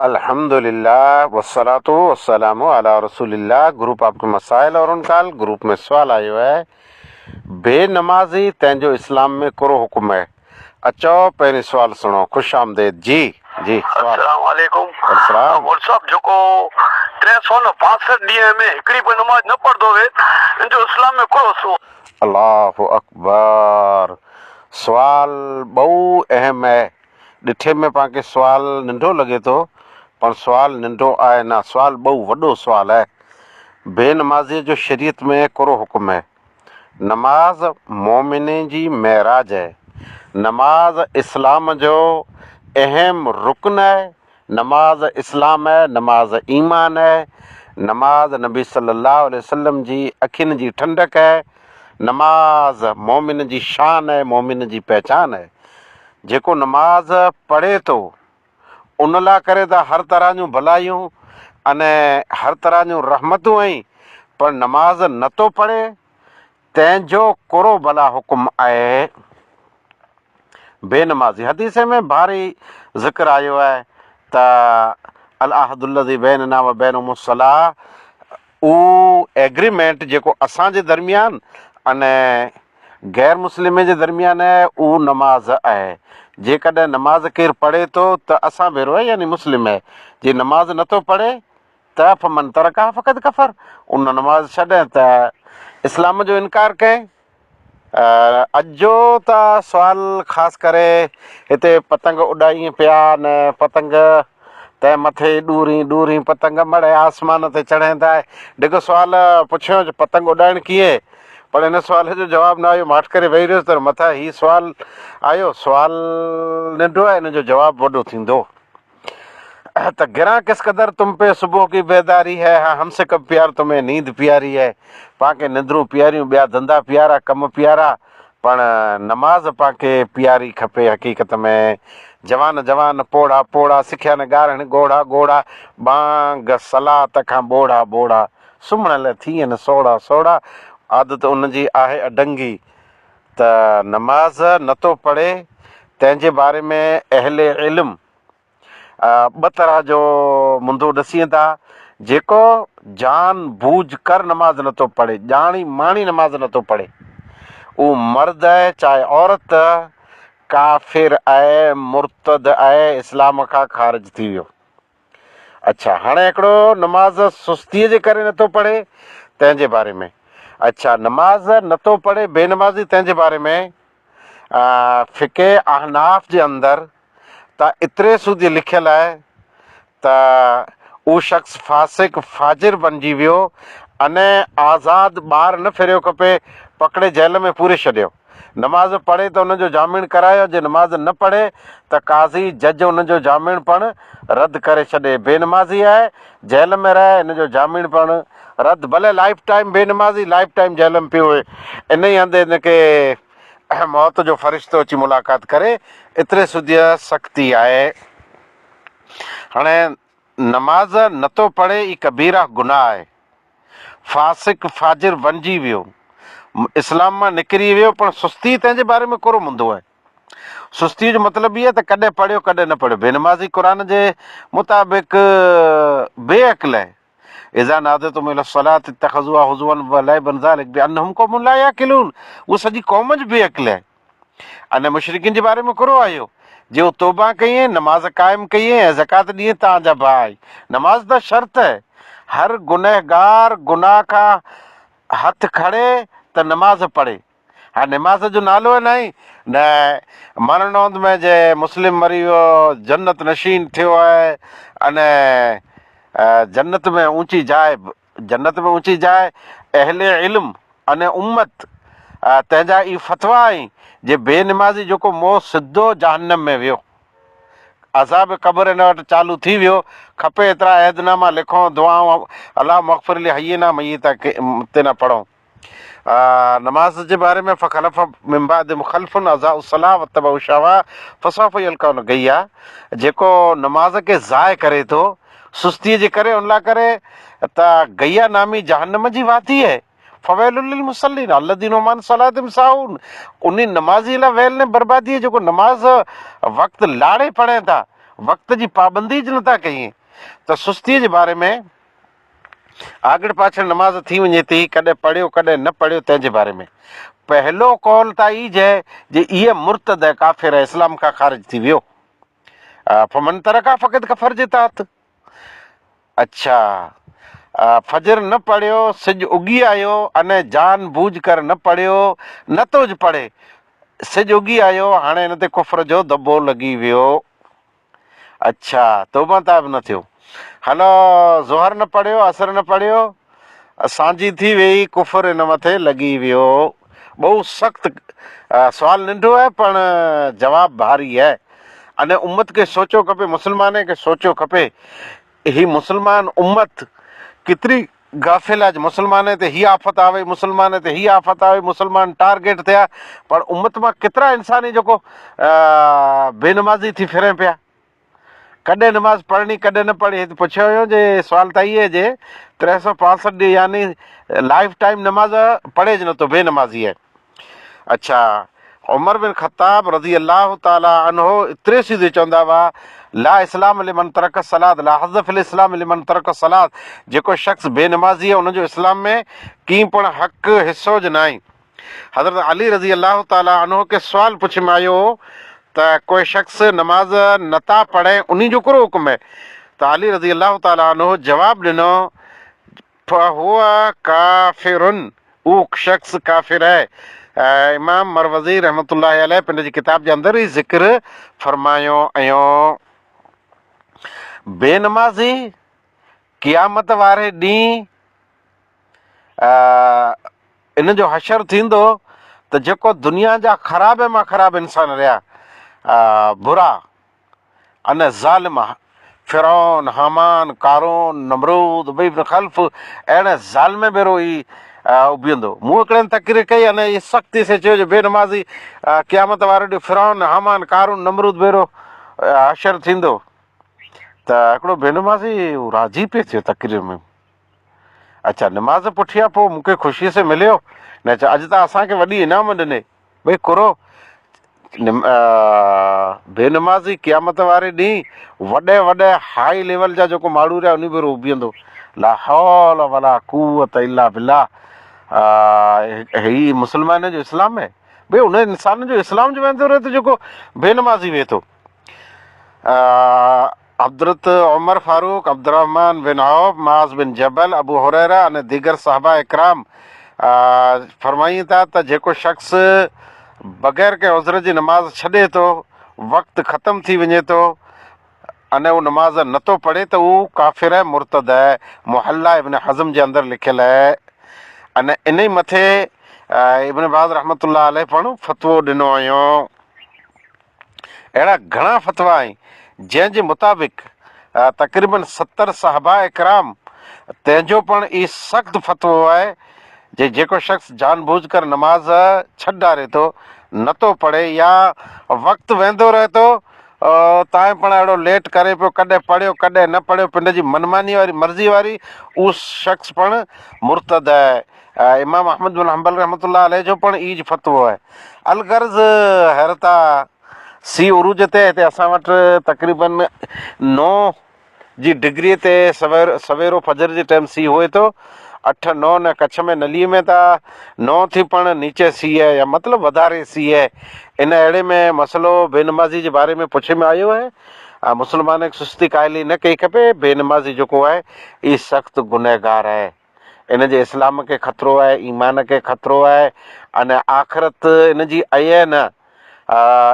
الحمد لله والصلوة والسلام علي رسول الله گروپ آپ ڪي مسائل اور ان ڪال گروپ ۾ سوال آيو آهي بي نمازي تنهن جو اسلام ۾ ڪرو حڪم آهي اچو پهرين سوال سڻو خوش آمديد جي جي سوال السلام عليڪم السلام مولوي صاحب جيڪو ٽي سو نه 62 ڏينهن ۾ هڪڙي به نماز نه پڙهندو هئي ان جو اسلام ۾ ڪهڙو حصو. الله اڪبر سوال ٻئو اهم آهي ڏٺي ۾ پان کي سوال ننڍو لڳي ٿو پر سوال ننڍو آهي نه سوال ٻئو وڏو سوال آهي. بي نمازيء جو شريعت ۾ ڪرو حڪم آهي. نماز مومنين جي معراج آهي. نماز اسلام جو اهم رڪن آهي. نماز اسلام آهي، نماز ايمان آهي. نماز نبي صلي الله عليه وسلم جي اکين جي ٺنڊڪ آهي. نماز مومن جي شان آهي، مومن جي پهچان آهي. جيڪو نماز پڙهي ٿو ان لاء ڪري ته هر طرح جون ڀلايون ۽ هر طرح جون رحمتون آهن پر نماز نه ٿو پڙهي تنهن جو ڪرو ڀلا حڪم آهي بي نمازي حديث ۾ ڀاري ذڪر آيو آهي ته العهد الذي بيننا وبينهم الصلاة اهو ايگريمينٽ جيڪو اسان جي درميان ۽ غير مسلمين جي درميان آهي اهو نماز آهي. جيڪڏهن نماز ڪير پڙهي ٿو ته اسان ڀيرو آهي يعني مسلم آهي. جي نماز نه ٿو پڙهي ته فمن ترڪها فقد ڪفر ان نماز ڇڏي ته اسلام جو انڪار ڪئي. اڄ جو ته سوال خاص ڪري هتي پتنگ اڏائين پيا نه پتنگ تنهن مٿي ڏورين ڏورين پتنگ مڙهي آسمان تي چڙهين ٿا. ڊگهو سوال پڇيو جو پتنگ اڏائڻ ڪيئن؟ پر ان سوال جو جواب نه آيو. ماٺ ڪري ويهي رهيس ته مٿان هي سوال آيو. سوال ننڍو آهي ان جو جواب وڏو ٿيندو. ته گران ڪس قدر تم پي صبح ڪي بيداري هي ها هم سي ڪب پيار تمهين نيند پياري هي پان کي نندرون پياريون ٻيا ڌنڌا پيارا ڪم پيارا پڻ نماز پان کي پياري کپي حقيقت ۾ جوان جوان پوڙها پوڙها سکيا نه ڳارهڻ ڳوڙها ڳوڙها ٻانگ صلات کان ٻوڙها ٻوڙها سمهڻ لئه ٿين سوڙها سوڙها عادت ان جي آهي اڍنگي ته نماز نٿو پڙهي تنهن جي باري ۾ اهل علم ٻه طرح جو منڌو ڏسين ٿا، جيڪو جان بوجھ ڪر نماز نٿو پڙهي، ڄاڻي ماڻي نماز نٿو پڙهي، اهو مرد آهي چاهي عورت، ڪافر آهي، مرتد آهي، اسلام کان خارج ٿي ويو. اڇا هاڻي هڪڙو نماز سستيء جي ڪري نٿو پڙهي تنهن جي باري ۾، اڇا نماز نٿو پڙهي بي نمازي تنهن جي باري ۾ فقه احناف جي اندر ته ايتري سوڌي لکيل آهي ته اهو شخص فاسق فاجر بنجي ويو اني آزاد ٻار نه ڦريو کپي پڪڙي جيل ۾ پوري ڇڏيو نماز پڙهي ته ان جو جامڻ ڪرايو جي نماز نه پڙهي ته قاضي جج ان جو جامڻ پڻ رد ڪري ڇڏي بي نمازي آهي جيل ۾ رهي ان جو جامڻ پڻ رد ڀلي لائف ٽائيم بي نمازي لائف ٽائيم جيل ۾ پيو هي انهي هنڌ ان کي موت جو فرشتو اچي ملاقات ڪري، ايتري سڌيء سختي آهي. هاڻي نماز نٿو پڙهي ئي ڪبيره گناهه آهي. فاسق فاجر بنجي ويو، اسلام مان نڪري ويو، پڻ سستي تنهن جي باري ۾ ڪهڙو مندو آهي. سستيء جو مطلب هي آهي ته ڪڏهن پڙهيو ڪڏهن نه پڙهيو. بي نمازي قرآن جي مطابق بي عقل آهي. اذا ناديتم الي الصلاة اتخذوها هزوا ولعبا ذلک بانهم قوم لا يعقلون اهو سڄي قوم جي بي عقلي آهي ان مشرڪين جي باري ۾ ڪرو آيو جي هو توبه ڪئين نماز قائم ڪئين ۽ زڪوات ڏين تان جا ڀاء آهي نماز ته شرط آهي هر گنهگار گناهه کان هٿ کڻي ته نماز پڙهي ها نماز جو نالو ئي ناهي نه مرڻ هوند ۾ جي مسلم مري ويو جنت نشين ٿيو آهي اني جنت ۾ اونچي جاء جنت ۾ اونچي جاء اهل علم اني امت تنهن جا اي فتوا آهن جي بي نمازي جيڪو مئو سڌو جهنم ۾ ويو عذاب قبر ان وٽ چالو ٿي ويو کپي ايترا عهد ناما لکون دعائون اللهم اغفر لحينا ميتنا پڙهون. نماز جي باري ۾ فخلف من بعدهم خلف اضاعوا الصلاه واتبعوا الشهوات فسوف يلقون غيا جيڪو نماز کي ضايع ڪري ٿو سستي جي ڪري ان لاء ڪري ته غيا نامي جهنم جي وادي آهي فويل للمصلين الذين هم عن صلاتهم ساهون انهي نمازي لاء ويل نه بربادي آهي جيڪو نماز وقت لاڙي پڙهين ٿا. وقت جي پابندي ج نٿا ڪئين ته سستي جي باري ۾ آڳڙ پاڇڙ نماز ٿي وڃي ٿي، ڪڏهن پڙهيو ڪڏهن نه پڙهيو تنهن جي باري ۾ پهلو قول ته اي جي جي ايء مرتد ۽ ڪافر ۽ اسلام کان خارج ٿي ويو. فمن ترڪها فقد ڪفر جي تحت اڇا فجر نه پڙهيو سج اگي آيو اني جان بوجھ ڪر نه پڙهيو نه توج پڙهي سج اگي آيو هاڻي هن تي ڪفر جو دٻو لڳي ويو. اڇا توبه تائب نه ٿيو. هلو ظهر نه پڙهيو عصر نه پڙهيو سانجهي ٿي ويئي ڪفر ان مٿي لڳي ويو. بهو سخت سوال ننڍو آهي پڻ جواب ڀاري آهي. اني امت کي سوچو کپي مسلمانن کي سوچو کپي هي مسلمان امت ڪيتري غافل آ مسلمانن تي هي آفت آ وئي مسلمانن تي هي آفت آ وئي مسلمان ٽارگيٽ ٿيا پر امت مان ڪيترا انسان جيڪو بي نمازي ٿي ڦرين پيا ڪڏهن نماز پڙهڻي ڪڏهن نه پڙهڻي هت پڇيو ويو جي سوال ته اهي جي 365 ڏينهن يعني لائف ٽائيم نماز پڙهي ج نٿو بي نمازي آهي اڇا عمر بن خطاب رضي الله تعالٰي عنه اتري سيڌي چوندا هئا، لا اسلام لمن ترڪ الصلوة لا حظ في الاسلام لمن ترڪ الصلوة جيڪو شخص بي نمازي آهي ان جو اسلام ۾ ڪين پڻ حق حصو ج ناهي. حضرت علي رضي الله تعالٰي عنه کي سوال پڇي ۾ آيو هو ته ڪوئي شخص نماز نتا پڙهي انهي جو ڪهڙو حڪم آهي ته علي رضي الله تعالٰي عنه جواب ڏنو فهو ڪافر، اهو شخص ڪافر آهي. امام مروزي رحمة الله عليه پنهنجي ڪتاب جي اندر هي ذڪر فرمايو اهيو. بي نمازي قيامت واري ڏينهن ان جو حشر ٿيندو ته جيڪو دنيا جا خراب مان خراب انسان رهيا، برا، ان ظالم فرعون، هامان، قارون، نمرود، ابي بن خلف اهڙي ظالم ڀيرو ئي اڀيندو. مون هڪڙي هنڌ تقرير ڪئي ان ئي سختي سين چيو جو بي نمازي قيامت واري ڏينهن فرعون، هامان، قارون، نمرود ڀيرو حشر ٿيندو ته هڪڙو بي نمازي راضي پئي ٿيو تقرير ۾. اڇا نماز پٺيان پوء مون کي خوشي سين مليو نه اڇا اڄ ته اسان کي وڏي انعام ڏني. ڀئي ڪرو بي نمازي قيامت واري ڏينهن وڏي وڏي هائي ليول جا جيڪو ماڻهو رهيا انهي ڀيرو اڀيندو لا حول ولا قوت الا بالله هي مسلمانن جو اسلام آهي ڀئي ان انسان جو اسلام جو ويندو رهي ٿو جيڪو بي نمازي ويهي ٿو. حضرت عمر فاروق، عبدالرحمان بن عوف، معاذ بن جبل، ابو هريره ۽ ديگر صحابه ڪرام فرمائين ٿا ته جيڪو شخص بغير ڪنهن عذر جي نماز ڇڏي ٿو، وقت ختم ٿي وڃي ٿو ۽ اهو نماز نه ٿو پڙهي ته اهو ڪافر ۽ مرتد آهي، محليٰ ابن حزم جي اندر لکيل آهي ۽ انهي مٿي ابن باز رحمة الله عليه پڻ فتوو ڏنو هيو. اهڙا گهڻا فتويٰ آهن، جنهن جي مطابق تقريباً 70 صحابه ڪرام تنهن جو پڻ اي سخت فتوو آهي جي جيڪو شخص جان بوجھ ڪر نماز ڇڏاري ٿو، نٿو پڙهي يا وقت ويندو رهي ٿو تانء پڻ اهڙو ليٽ ڪري پيو ڪڏهن پڙهيو ڪڏهن نه پڙهيو پنڊ جي منماني واري مرضي واري اهو شخص پڻ مرتد آهي. امام احمد بن حنبل رحمة الله عليه جو پڻ ايج فتوو آهي. الغرض حيرتا سي عروج تي هتي اسان وٽ تقريباً نو جي ڊگري تي سويرو فجر جي ٽيم سي هئي ٿو اٺ نو نه ڪڇ ۾ نلي ۾ ته نو ٿي پڻ نيچي سي آهي يا مطلب وڌاري سي آهي ان اهڙي ۾ مسئلو بي نمازي جي باري ۾ پڇي ۾ آيو آهي مسلمان کي سستي ڪاهلي نه ڪئي کپي بي نمازي جيڪو آهي اي سخت گنهگار آهي. ان جي اسلام کي خطرو آهي، ايمان کي خطرو آهي ۽ آخرت ان جي اهي نه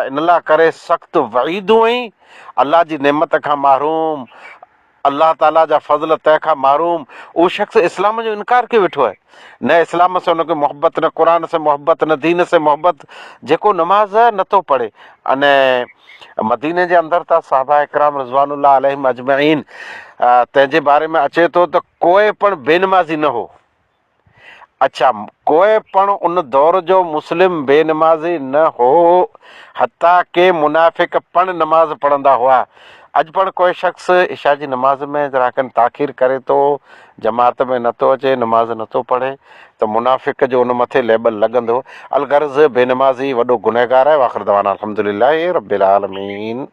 ان لاء ڪري سخت وعيدون ۽ الله جي نعمت کان محروم، الله تعاليٰ جا فضل تنهن کان محروم، اهو شخص اسلام جو انڪار ڪيو ويٺو آهي، نه اسلام سان ان کي محبت، نه قرآن سان محبت، نه دين سان محبت، جيڪو نماز نٿو پڙهي ۽ مديني جي اندر ته صحابه ڪرام رضوان الله عليهم اجمعين تنهن جي باري ۾ اچي ٿو ته ڪوئي پڻ بي نمازي نه هو. اڇا ڪوئي پڻ ان دور جو مسلم بي نمازي نه هو حتيٰ ڪي منافق پڻ نماز پڙهندا هئا. اڄ پڻ ڪوئي شخص عشاء جي نماز ۾ ذرا کن تاخير ڪري ٿو، جماعت ۾ نه ٿو اچي، نماز نه ٿو پڙهي ته منافق جو ان مٿي ليبل لڳندو. الغرض بي نمازي وڏو گنهگار آهي واخر دعوانا الحمدلله رب العالمين.